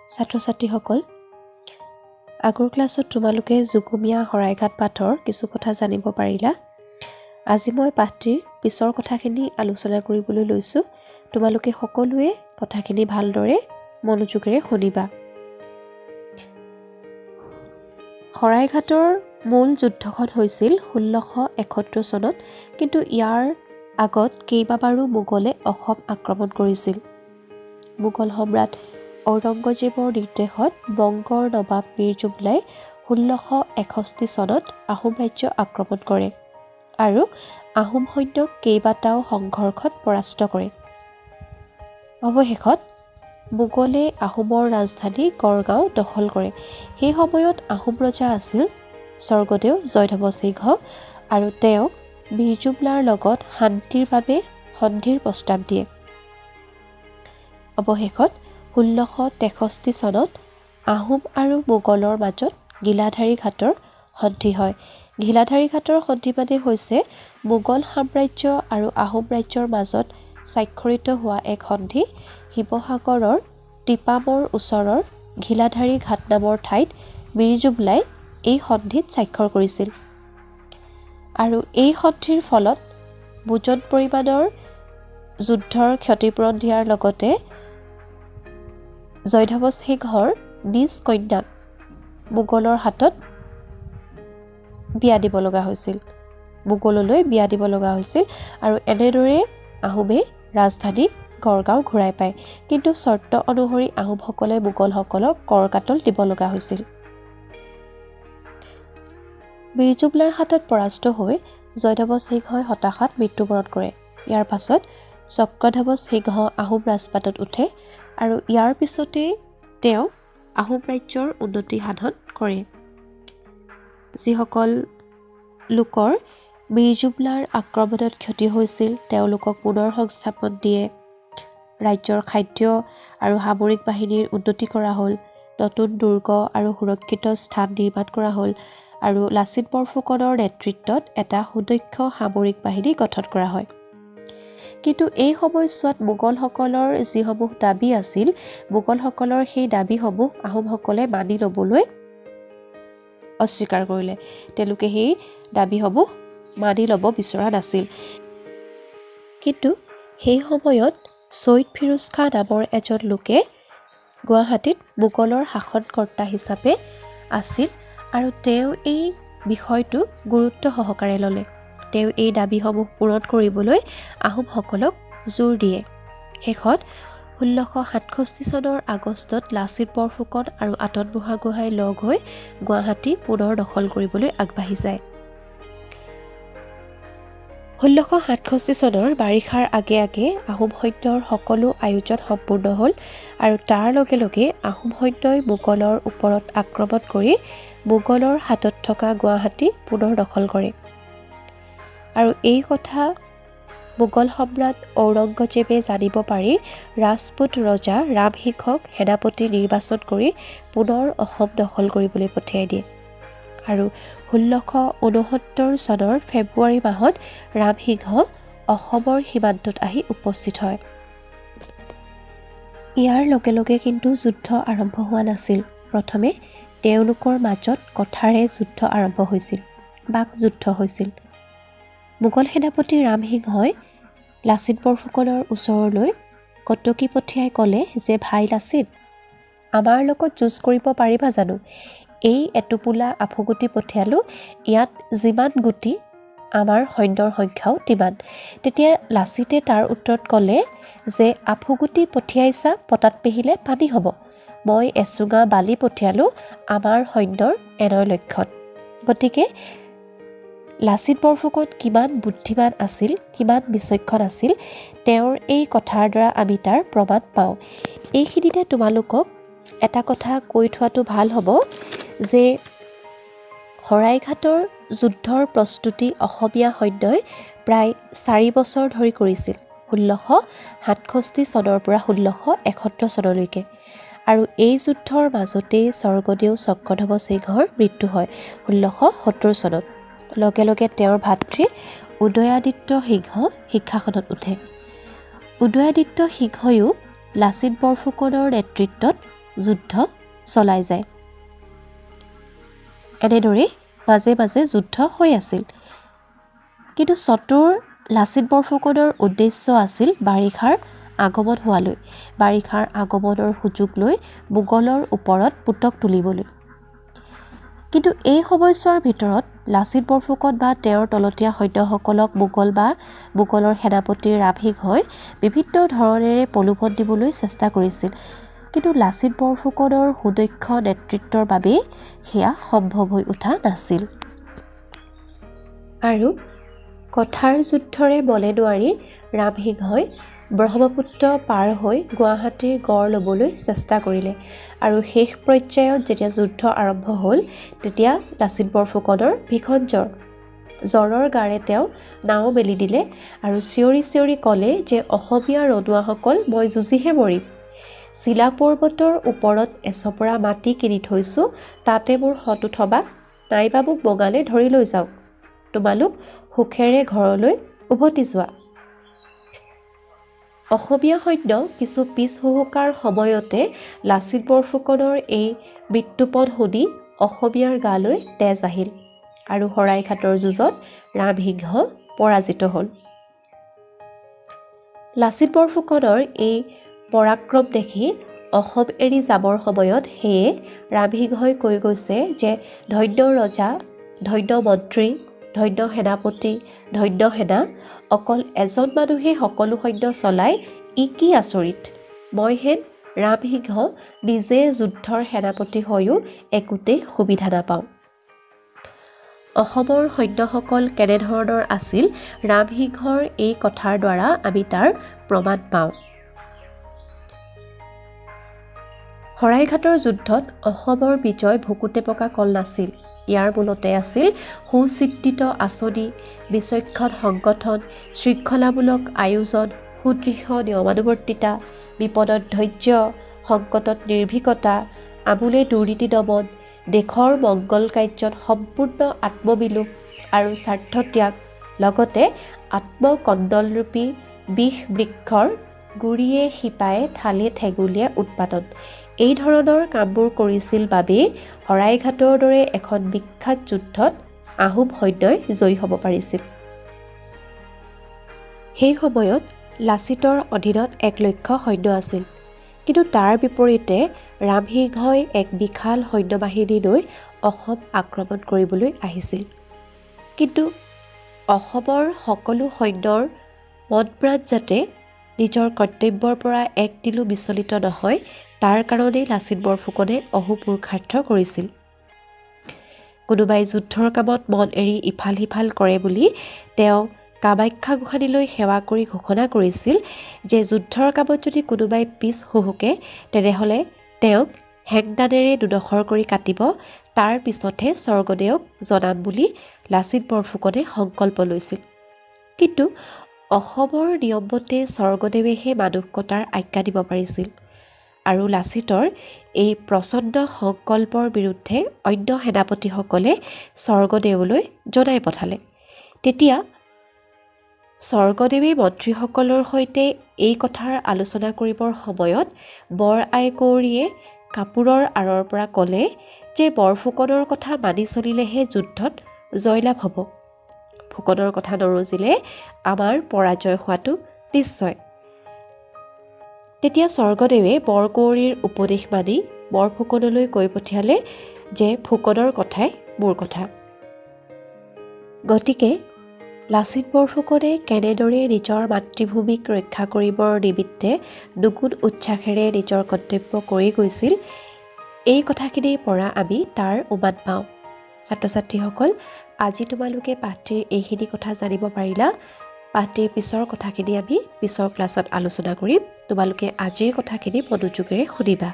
ছাত্ৰ ছাত্ৰীসকল, আগৰ ক্লাছত তোমালোকে যুগমীয়া শৰাইঘাট পাঠৰ কিছু কথা জানিব পাৰিলা। আজি মই পাঠটিৰ পিছৰ কথাখিনি আলোচনা কৰিবলৈ লৈছোঁ। তোমালোকে সকলোৱে কথাখিনি ভালদৰে মনোযোগেৰে শুনিবা। শৰাইঘাটৰ মূল যুদ্ধখন হৈছিল 1671 চনত, কিন্তু ইয়াৰ আগত কেইবাবাৰো মোগলে অসম আক্ৰমণ কৰিছিল। মোগল সম্ৰাট ঔৰংগজেৱৰ নিৰ্দেশত বংগৰ নবাব মীৰ জুমলাই 1661 চনত আহোম ৰাজ্য আক্ৰমণ কৰে আৰু আহোম সৈন্যক কেইবাটাও সংঘৰ্ষত পৰাস্ত কৰে। অৱশেষত মোগলে আহোমৰ ৰাজধানী গড়গাঁও দখল কৰে। সেই সময়ত আহোম ৰজা আছিল স্বৰ্গদেউ জয়ধ্বজ সিংহ আৰু তেওঁক মীৰজুমলাৰ লগত শান্তিৰ বাবে সন্ধিৰ প্ৰস্তাৱ দিয়ে। অৱশেষত 1663 চনত আহোম আৰু মোগলৰ মাজত ঘিলাধাৰী ঘাটৰ সন্ধি হয়। ঘিলাধাৰী ঘাটৰ সন্ধি মানে হৈছে মোগল সাম্ৰাজ্য আৰু আহোম ৰাজ্যৰ মাজত স্বাক্ষৰিত হোৱা এক সন্ধি। শিৱসাগৰৰ টিপামৰ ওচৰৰ ঘিলাধাৰী ঘাট নামৰ ঠাইত মীৰজুমলাই এই সন্ধিত স্বাক্ষৰ কৰিছিল আৰু এই সন্ধিৰ ফলত বুজন পৰিমাণৰ যুদ্ধৰ ক্ষতিপূৰণ দিয়াৰ লগতে জয়ধ্বজ সিংহৰ নিজ কন্যাক মোগলৰ হাতত বিয়া দিব লগা হৈছিল, মোগললৈ বিয়া দিব লগা হৈছিল আৰু এনেদৰে আহোমে ৰাজধানী গড়গাঁও ঘূৰাই পায়। কিন্তু চৰ্ত অনুসৰি আহোমসকলে মোগলসকলক কৰ কাটল দিব লগা হৈছিল। মীৰজুমলাৰ হাতত পৰাস্ত হৈ জয়ধ্বজ সিংহই হতাশাত মৃত্যুবৰণ কৰে। ইয়াৰ পাছত চক্ৰধ্বজ সিংহ আহোম ৰাজপাটত উঠে আৰু ইয়াৰ পিছতেই তেওঁ আহোম ৰাজ্যৰ উন্নতি সাধন কৰে। যিসকল লোকৰ মীৰজুমলাৰ আক্ৰমণত ক্ষতি হৈছিল তেওঁলোকক পুনৰ সংস্থাপন দিয়ে। ৰাজ্যৰ খাদ্য আৰু সামৰিক বাহিনীৰ উন্নতি কৰা হ'ল, নতুন দুৰ্গ আৰু সুৰক্ষিত স্থান নিৰ্মাণ কৰা হ'ল আৰু লাচিত বৰফুকনৰ নেতৃত্বত এটা সুদক্ষ সামৰিক বাহিনী গঠন কৰা হয়। কিন্তু এই সময়ছোৱাত মোগলসকলৰ যিসমূহ দাবী আছিল, মোগলসকলৰ সেই দাবীসমূহ আহোমসকলে মানি ল'বলৈ অস্বীকাৰ কৰিলে। তেওঁলোকে সেই দাবীসমূহ মানি ল'ব বিচৰা নাছিল। কিন্তু সেই সময়ত ছৈয়দ ফিৰোজ খাঁ নামৰ এজন লোকে গুৱাহাটীত মোগলৰ শাসনকৰ্তা হিচাপে আছিল আৰু তেওঁ এই বিষয়টো গুৰুত্ব সহকাৰে ল'লে। তেওঁ এই দাবীসমূহ পূৰণ কৰিবলৈ আহোমসকলক জোৰ দিয়ে। শেষত 1667 চনৰ আগষ্টত লাচিত বৰফুকন আৰু আতন বুঢ়াগোহাঁই লগ হৈ গুৱাহাটী পুনৰ দখল কৰিবলৈ আগবাঢ়ি যায়। 1667 চনৰ বাৰিষাৰ আগে আগে আহোম সৈন্যৰ সকলো আয়োজন সম্পূৰ্ণ হ'ল আৰু তাৰ লগে লগে আহোম সৈন্যই মোগলৰ ওপৰত আক্ৰমণ কৰি মোগলৰ হাতত থকা গুৱাহাটী পুনৰ দখল কৰে। আৰু এই কথা মোগল সম্ৰাট ঔৰংগজেৱে জানিব পাৰি ৰাজপুত ৰজা ৰামসিংহক সেনাপতি নিৰ্বাচন কৰি পুনৰ অসম দখল কৰিবলৈ পঠিয়াই দিয়ে। আৰু 1669 চনৰ ফেব্ৰুৱাৰী মাহত ৰামসিংহ অসমৰ সীমান্তত আহি উপস্থিত হয়। ইয়াৰ লগে লগে কিন্তু যুদ্ধ আৰম্ভ হোৱা নাছিল। প্ৰথমে তেওঁলোকৰ মাজত কথাৰে যুদ্ধ আৰম্ভ হৈছিল, বাক যুদ্ধ হৈছিল। মোগল সেনাপতি ৰামসিংহই লাচিত বৰফুকনৰ ওচৰলৈ কটকী পঠিয়াই ক'লে যে, ভাই লাচিত, আমাৰ লগত যুঁজ কৰিব পাৰিবা জানো? এই এটোপোলা আফুগুটি পঠিয়ালোঁ, ইয়াত যিমান গুটি আমাৰ সৈন্যৰ সংখ্যাও তিমান। তেতিয়া লাচিতে তাৰ উত্তৰত ক'লে যে, আফুগুটি পঠিয়াইছা, পতাত পেহিলে পানী হ'ব। মই এচুঙা বালি পঠিয়ালোঁ, আমাৰ সৈন্যৰ এনয় লক্ষণ। গতিকে লাচিত বৰফুকন কিমান বুদ্ধিমান আছিল, কিমান বিচক্ষণ আছিল, তেওঁৰ এই কথাৰ দ্বাৰা আমি তাৰ প্ৰমাণ পাওঁ। এইখিনিতে তোমালোকক এটা কথা কৈ থোৱাটো ভাল হ'ব যে শৰাইঘাটৰ যুদ্ধৰ প্ৰস্তুতি অসমীয়া সৈন্যই প্ৰায় 4 বছৰ ধৰি কৰিছিল, 1667 চনৰ পৰা 1671 চনলৈকে। আৰু এই যুদ্ধৰ মাজতেই স্বৰ্গদেউ চক্ৰধ্বজ সিংহৰ মৃত্যু হয় 1670 চনত। লগে লগে তেওঁৰ ভাতৃ উদয়াদিত্য সিংহ সিংহাসনত উঠে। উদয়াদিত্য সিংহয়ো লাচিত বৰফুকনৰ নেতৃত্বত যুদ্ধ চলাই যায়। এনেদৰেই মাজে মাজে যুদ্ধ হৈ আছিল। কিন্তু চতুৰ লাচিত বৰফুকনৰ উদ্দেশ্য আছিল বাৰিষাৰ আগমন হোৱালৈ, বাৰিষাৰ আগমনৰ সুযোগ লৈ মোগলৰ ওপৰত পোতক তুলিবলৈ। কিন্তু এই সময়ছোৱাৰ ভিতৰত লাচিত বৰফুকন বা তেওঁৰ তলতীয়া সৈন্যসকলক মোগল বা মোগলৰ সেনাপতি ৰামসিংহই বিভিন্ন ধৰণেৰে প্ৰলোভন দিবলৈ চেষ্টা কৰিছিল। কিন্তু লাচিত বৰফুকনৰ সুদক্ষ নেতৃত্বৰ বাবেই সেয়া সম্ভৱ হৈ উঠা নাছিল। আৰু কথাৰ যুদ্ধৰে বলে নোৱাৰি ৰামসিংহই ব্ৰহ্মপুত্ৰ পাৰ হৈ গুৱাহাটীৰ গড় ল'বলৈ চেষ্টা কৰিলে। আৰু শেষ পৰ্যায়ত যেতিয়া যুদ্ধ আৰম্ভ হ'ল, তেতিয়া লাচিত বৰফুকনৰ ভীষণ জ্বৰ। জ্বৰৰ গাৰে তেওঁ নাও মেলি দিলে আৰু চিঞৰি চিঞৰি ক'লে যে অসমীয়া ৰণুৱাসকল, মই যুঁজিহে মৰিম। চিলা পৰ্বতৰ ওপৰত এচপৰা মাটি কিনি থৈছোঁ, তাতে মোৰ শটো থবা, নাইবা মোক বঙালে ধৰি লৈ যাওক, তোমালোক সুখেৰে ঘৰলৈ উভতি যোৱা। অসমীয়া সৈন্য কিছু পিছ হুহুকাৰ সময়তে লাচিত বৰফুকনৰ এই মৃত্যুপণ শুনি অসমীয়াৰ গালৈ তেজ আহিল আৰু শৰাইঘাটৰ যুঁজত ৰামসিংহ পৰাজিত হ'ল। লাচিত বৰফুকনৰ এই পৰাক্ৰম দেখি অসম এৰি যাবৰ সময়ত সেয়ে ৰামসিংহই কৈ গৈছে যে ধন্য ৰজা, ধন্য মন্ত্ৰী, ধন্য সেনাপতি, ধন্য সেনা, অকল এজন মানুহে সকলো সৈন্য চলাই ই কি আচৰিত। মই হেন ৰামসিংহ নিজে যুদ্ধৰ সেনাপতি হৈও একোতেই সুবিধা নাপাওঁ। অসমৰ সৈন্যসকল কেনেধৰণৰ আছিল ৰামসিংহৰ এই কথাৰ দ্বাৰা আমি তাৰ প্ৰমাণ পাওঁ। শৰাইঘাটৰ যুদ্ধত অসমৰ বিজয় ভুকুতে পকা কল নাছিল। ইয়াৰ মূলতে আছিল সুচিন্তিত আঁচনি, বিচক্ষণ সংগঠন, শৃংখলামূলক আয়োজন, সুদৃঢ় নিয়মানুৱৰ্তিতা, বিপদত ধৈৰ্য, সংকটত নিৰ্ভীকতা, আমূলে দুৰ্নীতি দমন, দেশৰ মংগল কাৰ্যত সম্পূৰ্ণ আত্মবিলোপ আৰু স্বাৰ্থত্যাগ, লগতে আত্মকন্দলৰূপী বিষ বৃক্ষৰ গুৰিয়ে শিপায়ে ঠালে ঠেঙুলিয়ে উৎপাদন। এই ধৰণৰ কামবোৰ কৰিছিল বাবেই শৰাইঘাটৰ দৰে এখন বিখ্যাত যুদ্ধত আহোম সৈন্যই জয়ী হ'ব পাৰিছিল। সেই সময়ত লাচিতৰ অধীনত 1 লক্ষ সৈন্য আছিল। কিন্তু তাৰ বিপৰীতে ৰামসিংহই এক বিশাল সৈন্যবাহিনী লৈ অসম আক্ৰমণ কৰিবলৈ আহিছিল। কিন্তু অসমৰ সকলো সৈন্যৰ মন প্ৰাণ যাতে নিজৰ কৰ্তব্যৰ পৰা এক তিলো বিচলিত নহয়, তাৰ কাৰণেই লাচিত বৰফুকনে অহোপুৰুষাৰ্থ কৰিছিল। কোনোবাই যুদ্ধৰ কামত মন এৰি ইফাল সিফাল কৰে বুলি তেওঁ কামাখ্যা গোসানীলৈ সেৱা কৰি ঘোষণা কৰিছিল যে যুদ্ধৰ কামত যদি কোনোবাই পিছ হুহুকে, তেনেহ'লে তেওঁক হেংদানেৰে দুডোখৰ কৰি কাটিব, তাৰ পিছতহে স্বৰ্গদেৱক জনাম বুলি লাচিত বৰফুকনে সংকল্প লৈছিল। কিন্তু অসমৰ নিয়মমতে স্বৰ্গদেৱেহে মানুহ কটাৰ আজ্ঞা দিব পাৰিছিল আৰু লাচিতৰ এই প্ৰচণ্ড সংকল্পৰ বিৰুদ্ধে অন্য সেনাপতিসকলে স্বৰ্গদেৱলৈ জনাই পঠালে। তেতিয়া স্বৰ্গদেৱে মন্ত্ৰীসকলৰ সৈতে এই কথাৰ আলোচনা কৰিবৰ সময়ত বৰ আই কুঁৱৰীয়ে কাপোৰৰ আঁৰৰ পৰা ক'লে যে বৰফুকনৰ কথা মানি চলিলেহে যুদ্ধত জয়লাভ হ'ব, ফুকনৰ কথা নৰজিলে আমাৰ পৰাজয় হোৱাটো নিশ্চয়। তেতিয়া স্বৰ্গদেৱে বৰকুঁৱৰীৰ উপদেশ মানি বৰফুকনলৈ কৈ পঠিয়ালে যে ফুকনৰ কথাই মোৰ কথা। গতিকে লাচিত বৰফুকনে কেনেদৰে নিজৰ মাতৃভূমিক ৰক্ষা কৰিবৰ নিমিত্তে দুগুণ উৎসাহেৰে নিজৰ কৰ্তব্য কৰি গৈছিল, এই কথাখিনিৰ পৰা আমি তাৰ উমান পাওঁ। ছাত্ৰ ছাত্ৰীসকল, আজি তোমালোকে পাঠটিৰ এইখিনি কথা জানিব পাৰিলা। পাঠটিৰ পিছৰ কথাখিনি আমি পিছৰ ক্লাছত আলোচনা কৰিম। তোমালোকে আজিৰ কথাখিনি মনোযোগেৰে শুনিবা।